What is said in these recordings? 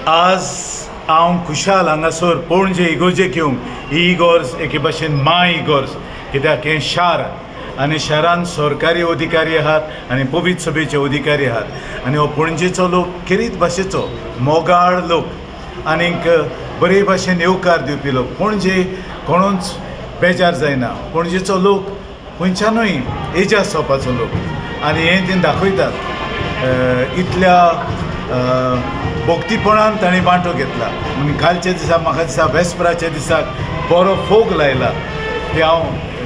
आज हांव खुशाल हांगासर पणजे इगोर्जेक येवंक. ही इगोर्ज एके भाशेन माय इगोर्ज, कित्याक हें शार आनी शारान सरकारी अधिकारी आहात आनी पवित्र सभेचे अधिकारी आहात आनी हो पणजेचो लोक खेरीत भाशेचो मोगाळ लोक आनीक बरे भाशेन येवकार दिवपी लोक. पणजे कोणूच बेजार जायना. पणजेचो लोक खंयच्यानूय एजाज जावपाचो लोक आनी हें ते दाखयतात. इतल्या भक्तीपणान तांणी वांटो घेतला आनी कालच्या दिसा, म्हाका दिसा, वेस्पराच्या दिसाक बरो फोग लायला. ते हांव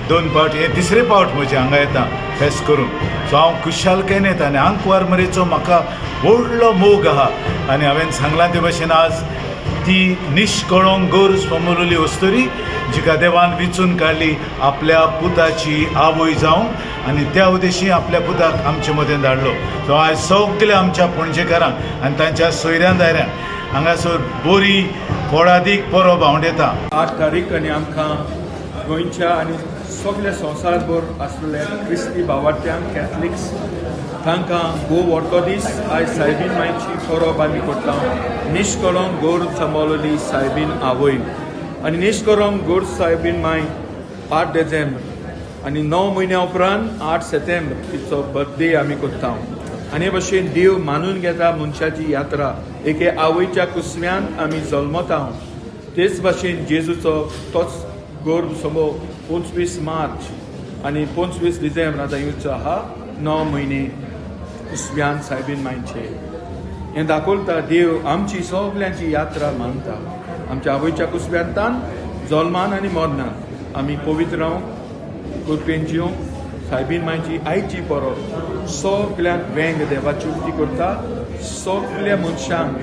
दोन फावट, हे तिसरे फावट म्हजे हांगा येता फेस्त करूंक. सो हांव खुशालकायेन येता आनी आंकवार मरेचो म्हाका व्हडलो मोग आहा आनी हांवें सांगलां ते भशेन आज ती निश्कळंक गरज फमोरली अस्तुरी जिका देवान विचून काडली आपल्या पुताची आवय जावंक आनी त्या उद्देशी आपल्या पुताक आमचे मदें धाडलो. सो आयज सगल्या आमच्या पणजेकारांक आनी तांच्या सोयऱ्यां दायऱ्यांक हांगासर बरी फळादीक परब आंवडेता. 8 तारीख आनी आमकां गोंयच्या आनी सगल्या संवसारभर आसलेल्या क्रिस्ती भावार्थ्यांक, कॅथलिक्स, तांकां भोव व्हडलो दीस. आयज सायबीन मायची परब आमी करता. निश्कळंक गोर सांबाळली सायबीन आवय आनी निश्कळंक गोर सायबीन माय 8 डिसेंबर आनी 9 म्हयन्या उपरांत 8 सेप्टेंबर तिचो बर्थडे आमी करता. आनी हे भशेन देव मानून घेता मनशाची यात्रा. एके आवयच्या कुसव्यान आमी जल्मता, तेच भाशेन जेजूचो तोच गर्भ समो 25 मार्च आनी 25 डिसेंबर आतां येवचो आहा. 9 म्हयने कुसव्यान सायबीन मायचे हें दाखोवता देव आमची सगल्यांची यात्रा मानता. आमच्या आवयच्या कुसव्यांतान जल्मान आनी मरणान आमी पवित्र रावंक, कृपेन जिवंक. सायबीन मायची आयची परब सगल्यांक वेंग देवाची उक्ती करता. सगल्या मनशांक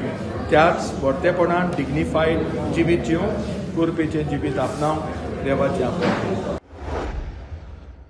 त्याच व्हडतेपणान डिग्निफायड जिवीत जिवंक, कृपेचें जिवीत आपणावंक देवाचें आपणावंक.